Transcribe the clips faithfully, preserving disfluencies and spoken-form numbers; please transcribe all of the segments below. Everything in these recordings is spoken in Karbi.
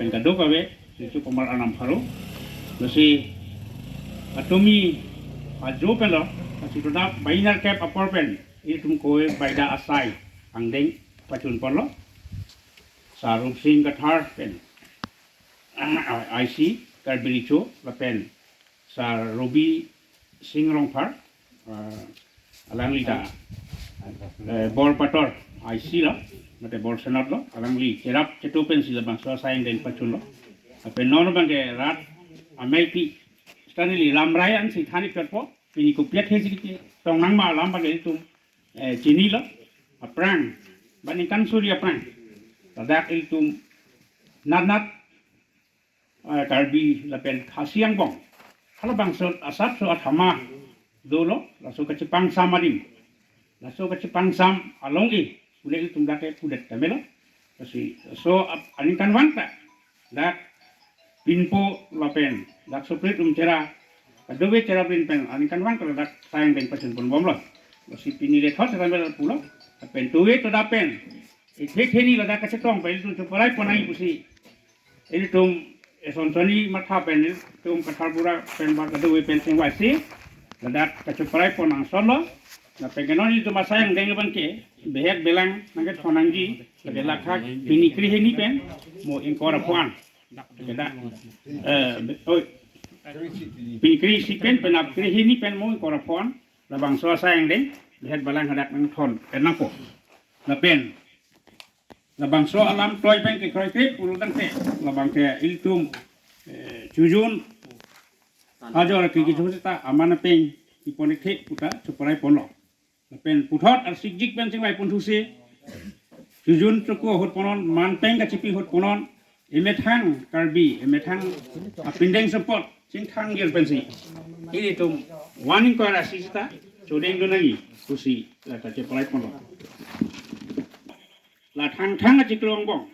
Pen kadokave, Sri Kumar Arnam Pharo. Lasi atumi ajo pen lo, lasi toda bainar kep apor pen, ilitum kove baida asai angdeng pachun ponlo. Sar Rupsing Kathar pen, I C, Karbi Recho, lapen Sar Robi Sing Rongphar, ah, alangli ta, eh, Bor Pator I C lo, mate Bor Senat lo, alangli cherap chetu pensi labangso asai angdeng pachunlo. Lapen non abangke rat ameipi Stanley Lamrai ansi than-ik chotpo, pini kopi athesi ketong nangma alam abangke ilitum, eh, chinilo, aphrang, ba ningkan suri aphrang, ladak ilitum natnat, eh, Karbi lapen Khasi angbong, halabangso asapso athama dolo, laso kachepangsam adim, laso kachepangsam along-e, pule ilitum dak ke pudet tamelo. Lasi so ap-, aningkanvang ta dak pinpo lapen dak soprit umchera, kadokave cherap rin pen aningkanvang ta dak asai angdeng pachun ponbomlo. Lasi pini lethot seramel pulo, lapen tuve toda pen, ithek heni ladak kachetong pen ilitum cheparai pon nangji pusi, ilitum eson soni matha pen, ilitum Kathar Bura pen ba kadokave pen chingvaisi, ladak kacheparai pon nangsotlo. Lapen ke non ilitum asai angdeng abangke behet belang nangkethon nangji, ladak lake pini kre hini pen mo ingkoi ra pho-an. Ladak, eh, be-, oi, pini kre isi pen, penap kre hini pen mo ingkoi ra pho-an, labangso asai angdeng behet belang hadak nangthon pen nangpo. Lapen labangso alam toi pen kekroikre pulo tangte, labangke ilitum, eh, chojun ajor ke kijun seta aman apeng ipon-ik the puta cheparai ponlo. Lapen puthot arsikjik pen chingvai ponthusi, chojun choko ahut ponnon, man peng kachipi ahut ponnon, emethang Karbi, emethang apindeng sempot chingthang jir pensi, ilitum one ingkoi ra isi seta chodeng dun nangji pusi lata cheparai ponlo. La Thangthang achiklo angbong,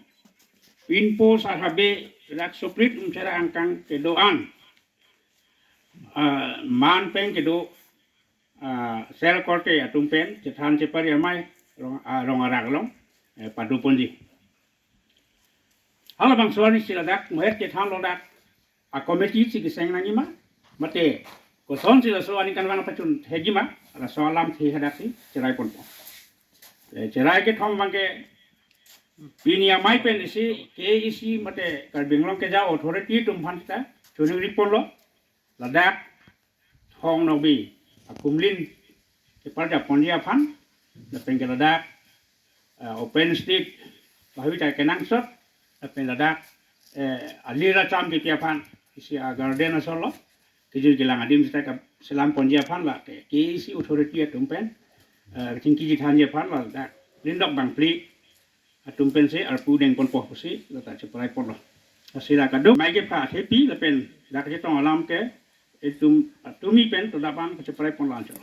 pinpo sar habe rak soprit umchera angkang kedo-an, ah, man peng kedo, ah, sel korte atum pen chethan chepari amei rong, ah, rong arak along, eh, pado ponji. Halabangso arnisi ladak mohet chethanlo, dak a committee si keseng nangjima, mate kosonsi laso aningkanvang pachun thekjima, laso alam the hadaksi cherai ponpo. Eh, cherai kethom abangke pini amei pen isi K A A C mate Karbi Anglong Keja Authority atum aphan ta choningri ponlo, ladak Thong Nokbe akumlin keparjap ponji aphan, lapen ke ladak, eh, open stage bahui ta kenangsot, lapen ladak, eh, ali racham kepi aphan, isi a garden asor lo, kejui kelang adim seta kaselam ponji aphan la ke K A A C authority atum pen, eh, chingki chethanji aphan ladak Lindok Bangphli atum pensi arpu deng ponpo pusi lata cheparai ponlo. Lasi la kaduk amei kepha thepi lapen dak chetong alam ke ilitum atumi pen toda abang kacheparai ponlo anchot.